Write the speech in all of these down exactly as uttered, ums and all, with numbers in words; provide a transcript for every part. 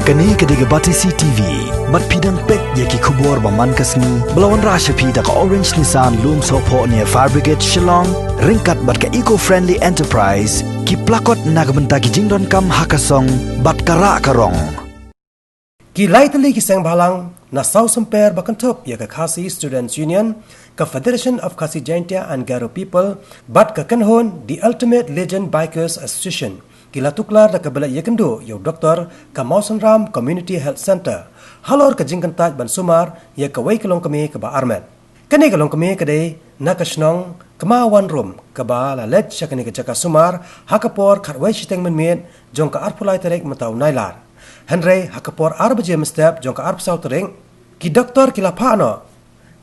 Kane ka dei ka Batesi T V. Bad phi dang peit ïa ki khubor ba man ka sngi ba la wanrah sha phi da ka Orange Nissan Lumsohphoh near Fire Brigade Shillong, ryngkat bad ka Eco Friendly Enterprise, ki plakot na ka bynta ki jingdonkam ha ka song bad ka rah ka rong. Ki lai tylli ki seng bhalang na saw symper ba kynthup ïa ka Khasi Students Union, ka Federation of Khasi Jaintia and Garo People, bad ka kynhun The Ultimate Legend Bikers Association, ki la tuklar da kaba leit ïakynduh ïa u doktor ka Mawsynram Community Health Centre halor ka jingkyntait ban sumar ïa kawei ka longkmie kaba armet. Kane ka longkmie ka dei na ka shnong Kmawanrum kaba la leit sha kane ka jaka sumar ha ka por khatwei shiteng mynmiet jong ka arphew lai tarik mynta u Nailar. Hynrei ha ka por ar baje mynstep jong ka arphew saw tarik, ki doktor ki la phah noh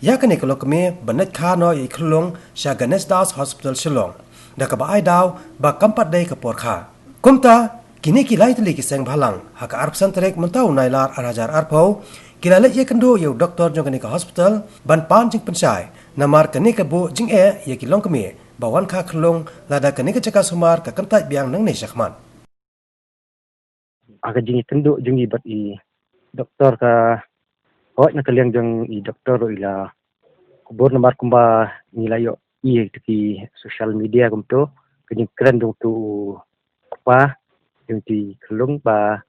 ïa kane ka longkmie ban leit kha noh ïa i khyllung sha Ganesh Das Hospital Shillong, da kaba ai daw ba kam pat dei ka por kha. Kumta, kine ki lai tylli ki seng bhalang ha ka arphew san tarik mynta u Nailar ar hajar arphew, ki la leit ïakynduh ïa u doktor jong kane ka hospital ban pan jingpynshai namar kane ka buh jingeh ïa ki longkmie ba wan kha khyllung lada kane ka jaka sumar ka kyntait biang nangne shakhmat. Ha ka jingïakynduh jong ngi bad i doktor, ka hooid, na ka liang jong i doktor ruh i la kubur namar kumba ngi la ïohi ha ki social media kumto, ka jingkren jong uto u kpa jong uto u khyllung ba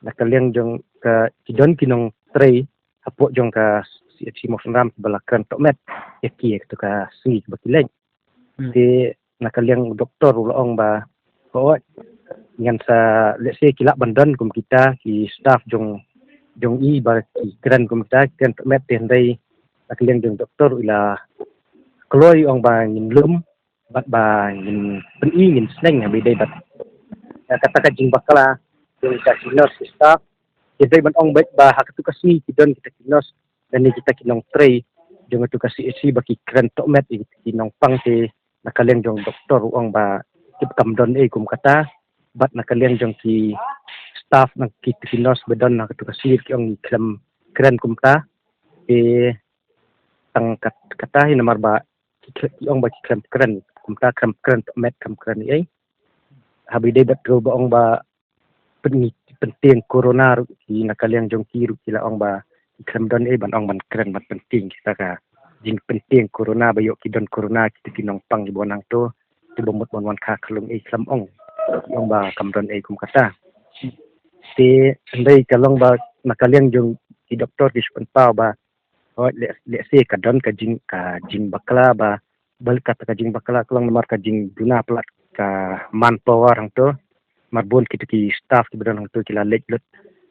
na ka liang jong ka, ki don ki nongtrei hapoh jong ka C H C Mawsynram ba la kren tohmet ïa ki ha kato ka sngi kaba ki leit. Hmm. Te na ka liang u doktor u la ong ba, hooid, ngan sa, lehse ki lah ban don kum kita ki staff jong, jong i ba ki kren kum kita, ki kren tohmet, te hynrei na ka liang jong u doktor i la kloi, ong ba ngin lum bad ba ngin pyni, ngin sneng ha ba ïadei bad, eh, kata ka jingbakla jong kita ki nurse, ki staff. Ki dei ban ong beit ba ha kato ka sngi ki don kita ki nurse lane kita ki nongtrei jong kato ka C H C ba ki kren tohmet ïa kita ki nongpang, te na ka liang jong u doktor u ong ba tip kam don ei kum kata, bad na ka liang jong ki staff, na kita ki nurse ba don ha kato ka sngi ki ong ngi khlem kren kumta. Te tang kat-, kata hi namar ba ki khlem, ki ong ba ki khlem kren kumta, khlem kren tohmet, khlem kren ei. Ha ba ïadei bad ruh ba ong ba pyn-, pyntieng corona ruh, ki na ka liang jong ki ruh ki la ong ba ki khlem don ei ban ong ban kren ban pyntieng kita ka jingpyntieng corona, ba ïoh ki don corona kita ki nongpang kiba wan hangto, kiba mut ban wan kha khyllung ei, khlem ong. Ki ong ba kam don ei kum kata. Te hynrei ka long ba na ka liang jong ki doktor ki shu pynpaw ba, hooid, leh, lehse ka don ka jing, ka jingbakla ba, ba leh kata ka jingbakla ka long namar ka jingduna palat ka manpower hangto. Namar bun kita ki staff kiba don hangto ki la leit lut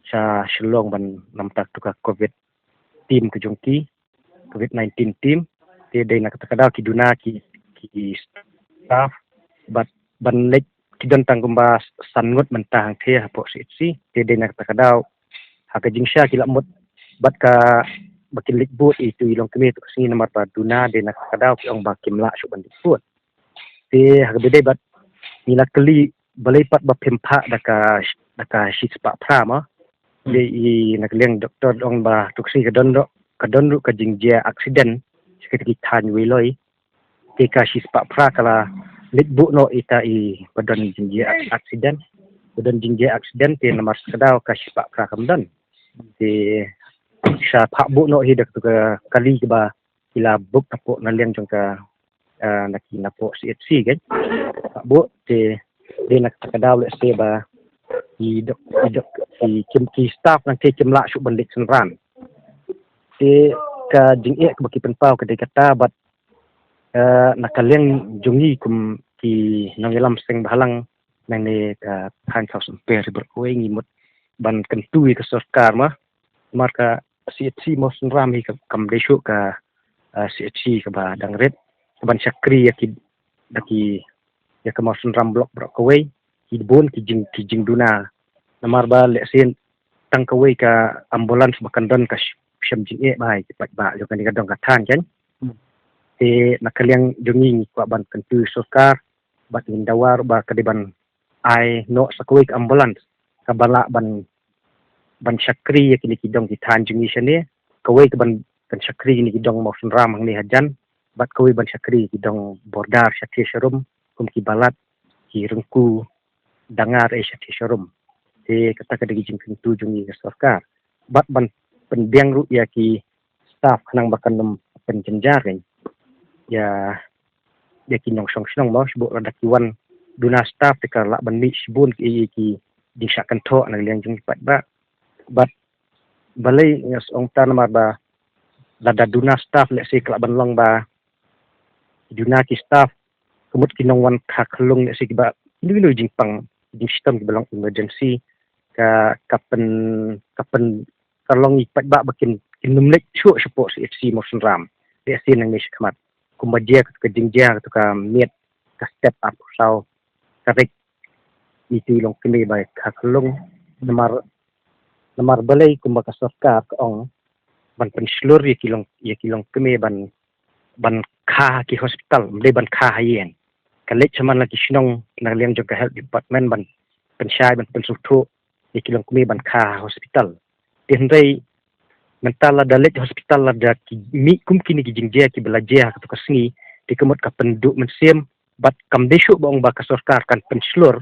sha Shillong ban namar kato ka covid team ka jong ki, covid nineteen team. Te dei na kata ka daw ki duna ki, ki staff bad ban leit ki don tang kumba san ngut mynta hangtei hapoh C H C. Te dei na kata ka daw ha ka jingshisha ki la mut bad kaba kin leit bud ïa ito i longkmie kato ka sngi namar ba duna, dei na kata ka daw ki ong ba kim lah shuh ban leit bud. Te ha kaba ïadei bad ngi la kylli balei pat ba phim phah da ka, da ka shispah phra mo. Hmm. Te i na ka liang doktor ong ba kato ka sngi ka don ruh, ka don ruh ka jingjia accident sha kita ki thaiñ Weiloi. Te ka shispah phra ka la leit buh noh ita i ba don jingjia ac-, accident. Ba don jingjia accident, te namar sa ka daw ka shispah phra kam don. Te sa phah buh noh hi da kato ka kali kaba ki la book hapoh na liang jong ka, ah, na ki, napoh C H C kan. Phah buh, te dei na kata ka daw lehse ba ki dok, ki dok, ki, ki, ki staff nangta kim lah shuh ban leit synran. Te ka jingeh kaba ki pynpaw ka dei kata bad, eh, na ka liang jong ngi kum ki nongïalam seng bhalang nangne ka thaiñ South Sympe Ri Bad Kawei, ngi mut ban kyntu ïa ka sorkar mo. Namar ka C H C Mawsynram hi ka, kam dei shuh ka, eh, C H C kaba dang rit kaban shakri ïa ki, da ki, ïa ka Mawsynram Block baroh kawei, ki bun ki jing, ki jingduna. Namar ba lehse tang kawei ka ambulance ba kan don ka sh-, shem jingeh ba ha ki paidbah jong kane ka dong ka thaiñ kan. Hmm. Te na ka liang jong ngi ngi kwah ban kyntu sorkar bad ngin dawa ruh ba ka dei ban ai noh sa kawei ka ambulance kaba lah ban, ban shakri ïa kine ki dong ki thaiñ jong ngi shane, kawei kaban, kan shakri ïa kine ki dong Mawsynram hangne hajan, bad kawei ban shakri ïa ki dong border shatei sharum, kum ki Balat, ki Ryngku, Dangar, eh, shatei sharum. Te kata ka dei ka jingkyntu jong ngi ka sorkar. Bad ban pynbiang ruh ïa ki staff khnang ba kan ym pynjynjar ïa, ïa ki nongshong shnong mo, shibun lada ki wan duna staff te ka lah ban mih shibun ki, ki jingshah kynthoh na liang jong ki paidbah. Bad balei nga ong ta namar ba lada duna staff lehse ka lah ban long ba duna ki staff, ka mut ki nongwan kha khyllung lehse kiba ino ino jingpang, jingshitom kiba long emergency, ka, ka pyn, ka pyn, ka long ïa ki paidbah ba kin, kin ym leit shuh shapoh C H C Mawsynram lehse nangne shakhmat. Kumba jia ka jingjia ka miet, ka step arphew saw tarik, ïa ki longkmie ba kha khyllung. Namar, namar balei kumba ka sorkar ka ong ban pynshlur ïa ki long, ïa ki longkmie ban, ban kha ha ki hospital, ym dei ban kha ha ïing. Ka leit shaman la ki shnong na liang jong ka health department ban pynshai, ban pynsngewthuh ïa ki longkmie ban kha ha hospital. Te hynrei mynta lada leit hospital lada ki mih kum kine ki jingjia kiba la jia ha kato ka sngi, te ka mut ka pynduh mynsiem, bad kam dei shuh ba ong ba ka sorkar kan pynshlur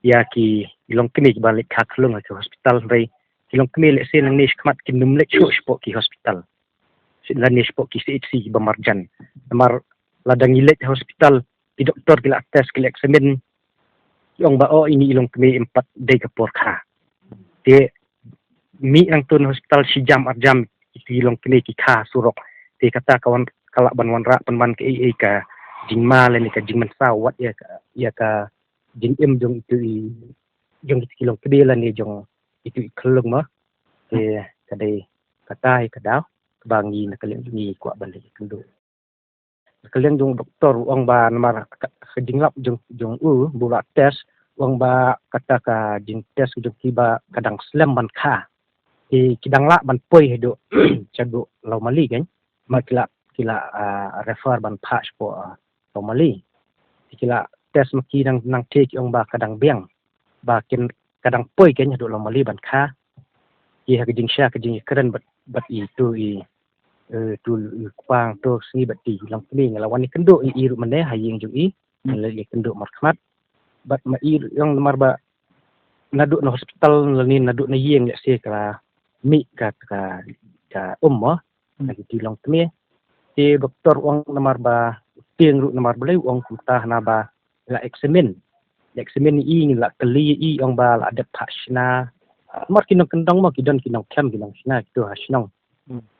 ïa ki longkmie kiba leit kha khyllung ha ki hospital, hynrei ki longkmie lehse nangne shakhmat kin ym leit shuh shapoh ki hospital. Lane shapoh ki C H C kiba marjan. Namar lada ngi leit hospital, ki doktor ki la test, ki la examine, ki ong ba, oh, ine i longkmie em pat dei ka por kha. Te mih nangta na hospital shi jam ar jam, ki longkmie ki kha surok. Te kata ka wan, ka lah ban wanrah pynban kaei kaei ka jingma lane ka jingmynsaw wat ïa ka, ïa ka jingim jong itu i, jong itu ki longkmie lane jong itu i khyllung mo. Te ka dei kata hi ka daw kaba ngi na ka liang ngi kwah ban leit kynduh. Ka liang jong doktor u ong ba namar ka, ka jinglap jong, jong u ba u la test, u ong ba kata ka jingtest jong ki ba ka dang slem ban kha. Ki, ki dang lah ban poi haduh shaduh Lawmali kan. Ma ki la, ki la, ah, refer ban phah shapoh, ah, Lawmali. Ki la test ma ki nang, nangta ki ong ba ka dang biang. Ba kin, ka dang poi kan haduh Lawmali ban kha. Ki ha ka jingshisha ka jingïakren bad, bad itu i, eh, tu i kpa to sngi bad i longkmie nga la wan ïakynduh i, i ruh mynne ha ïing jong i. Nga la ïakynduh markhmat. Bad ma i ruh i ong namar ba naduh na hospital lane naduh na ïing lehse ka la mih ka, ka, ka um mo. Na ki longkmie. Te doktor u ong namar ba u tieng ruh namar balei u ong kumta, hana ba la examine. La examine i, ngi la kylli i, ong ba la dep phah shna. Namar ki nongkyndong mo ki don ki nongkhem ki nongshna kito ha shnong.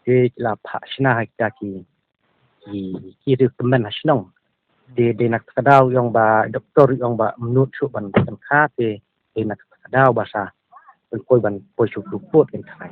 Te ki la phah shna ha kita ki, ki, ki riew tymmen ha shnong. Te dei na kata ka daw i ong ba doktor i ong ba ym nud shuh ban, ban kha, te dei na kata ka daw ba sa pynpoi ban poi shuh tu pud kan kha.